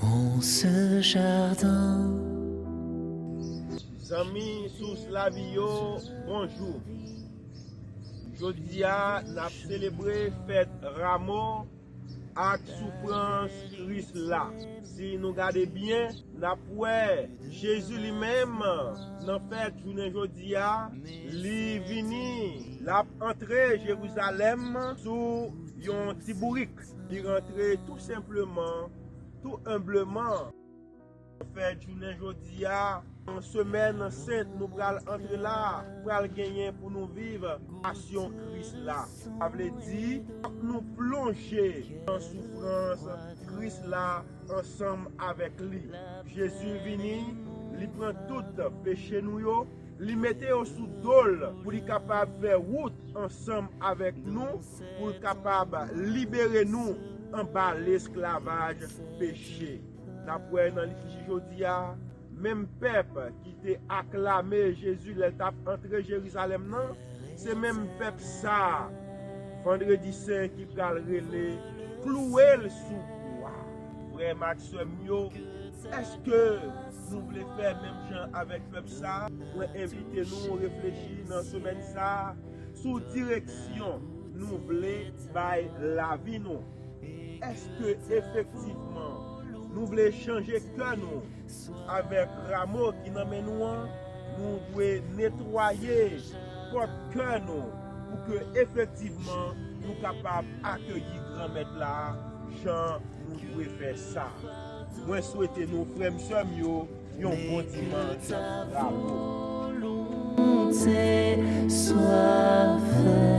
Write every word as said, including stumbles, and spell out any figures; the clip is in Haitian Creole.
En ce jardin. Zanmi Sous Lavi yo, bonjou. Jodi a, n ap selebre fèt Ramo ak soufrans Kris la. Si nou gade byen, n ap wè Jezi li menm nan fèt jounen jodi a, li vini, l ap antre Jerizalèm sou yon ti bourik. Li rantre tou senpleman, tou enbleman. Fèt jounen jodi a, yon semèn sent nou pral antre la, pral genyen pou nou viv pasyon Kris la. Sa vle di, fòk nou plonje nan soufrans Kris la ansanm avèk li. Jezi vini, li pran tout peche nou yo, li mete yo sou do l pou li kapab fè wout ansanm avèk nou, pou l kapab libere nou anba lesklavaj peche. N ap wè nan litiji jodi a, menm pèp ki te aklame Jezi lè l t ap antre Jerizalèm nan, se menm pèp sa a, Vandredi Sen ki pral rele klouwe l sou kwa. Frè m ak sè m yo, èske nou vle fè menm jan avèk pèp sa a? Mwen envite nou reflechi nan semèn sa a sou direksyon nou vle bay lavi nou. Èske efektivman nou vle chanje kè nou? Avèk ramo ki nan men nou an, nou dwe netwaye pòt kè nou pou ke efektivman nou kapab akeyi Granmèt la jan nou dwe fè sa. Mwen swete nou, frè m, sè m yo, yon bon dimanch. Ramo. Monte soif.